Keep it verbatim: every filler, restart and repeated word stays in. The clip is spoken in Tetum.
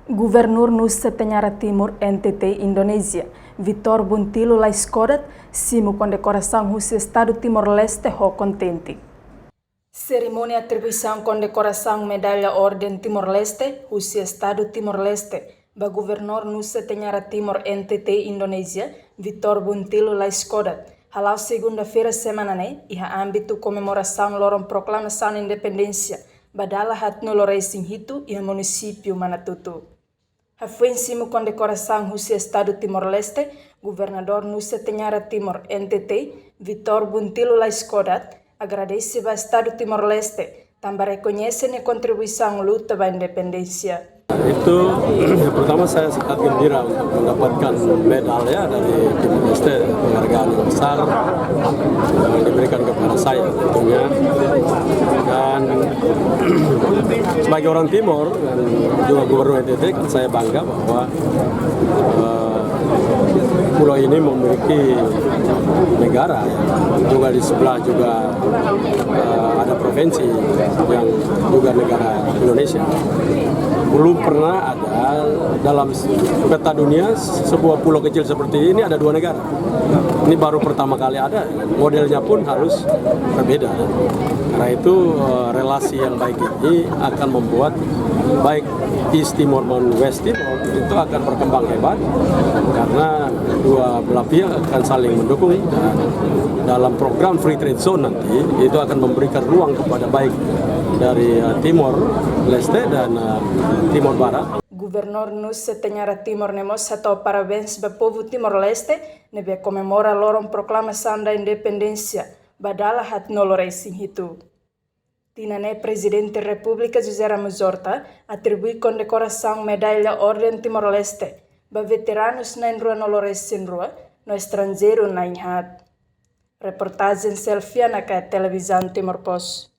Gubernur Nusa Tenhara Timur, N T T, Indonézia, Vitor Bontilo Laiskodat, simu kondekorasaun husi Estadu Timor-Leste ho kontente. Serimónia atribuisaun kondekorasaun Medalla Orden Timor-Leste husi Estadu Timor-Leste ba Gubernur Nusa Tenhara Timur, N T T, Indonézia, Vitor Bontilo Laiskodat, hala'o segunda-feira semana ne'e, iha ámbitu komemorasaun loron proklamasaun independénsia ba dala haatnulu resin hitu iha munisípiu Manatutu. Hafoin simu kondekorasaun husi Estadu Timor-Leste, Gubernadór Nusa Tenhara Timur, N T T, Vitor Bontilo Laiskodat, agradese ba Estadu Timor-Lleste tanba rekoñese nia kontribuisaun luta ba independénsia. Itu, yang pertama, saya sangat gembira untuk mendapatkan medal, ya, dari Timor-Leste, penghargaan yang besar yang diberikan kepada saya tentunya. Dan sebagai orang Timur dan juga Gubernur N T T, kan saya bangga bahwa, eh, pulau ini memiliki negara, ya. Juga di sebelah juga, eh, ada provinsi yang juga negara Indonesia. Belum pernah ada dalam peta dunia sebuah pulau kecil seperti ini ada dua negara. Ini baru pertama kali ada, modelnya pun harus berbeda. Karena itu, eh, relasi yang baik ini akan membuat baik East Timor maupun West Timor itu akan berkembang hebat karena dua belah pihak akan saling mendukung, dan dalam program Free Trade Zone nanti itu akan memberikan ruang kepada baik dari, eh, Timor Leste dan, eh, Timor Barat. Gubernur Nusa Tenhara Timur ne'e mós hato'o parabéns ba povu Timor-Leste ne'ebé komemora loron proklamasaun da independénsia ba dala haatnulu resin hitu. Tinan ne'e Prezidente Repúblika José Ramos Horta atribui kondekorasaun Medalla Orden Timor-Leste ba veteranus na'in ruanulu resin rua no estranjeiru na'in haat. Reportajen Selviana Kaet, Televizaun Timor Post.